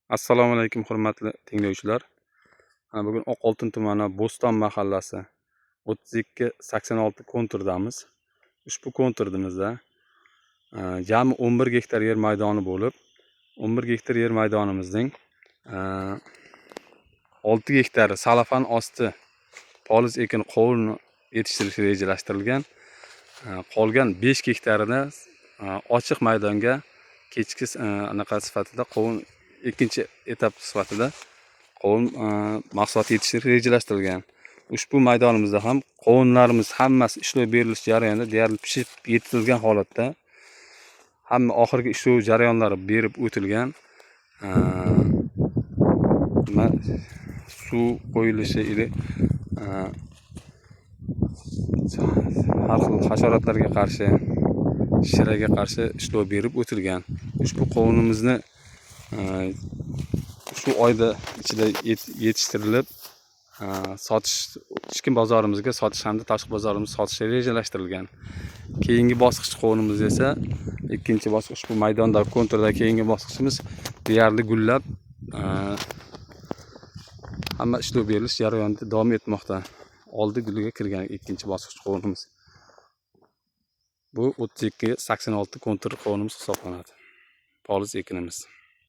Assalomu alaykum, hurmatli tinglovchilar. Mana bugun Oqoltin tumani, Bo'ston mahallasi, 3286 konturdamiz. Ushbu konturimizda jami 11 gektar yer maydoni bo'lib, 11 gektar yer maydonimizning 6 gektari salafan osti poliz ekin, qovun yetishtirish rejalashtirilgan. Qolgan 5 gektarini ochiq maydonga kechki anaqa sifatida, qovun ikkinchi etap sifatida qovun mahsuloti yetishtirish rejalashtirilgan. Ushbu maydonimizda ham qovunlarimiz hammasi ishlov berilish jarayonida, deyarli pishib yetilgan holatda, hamma oxirgi ishlov jarayonlari berib o'tilgan. Nima, suv qo'yilishi или har xil hasharotlarga qarshi, shiraga qarshi ishlov berib o'tilgan. Ushbu qovunimizni shu oyda ichida yetishtirilib, sotish, ichki bozorimizga sotish hamda tashqi bozorimizga sotish rejalashtirilgan. Keyingi bosqich qovunimiz esa, ikkinchi bosqich, ushbu maydonda, konturda keyingi bosqichimiz deyarli gullab, hamma ishlov berilish jarayonida davom etmoqda. Oldi guliga kirgan ikkinchi bosqich qovunimiz. Bu 3286 kontur qovunimiz hisoblanadi, poliz ekinimiz.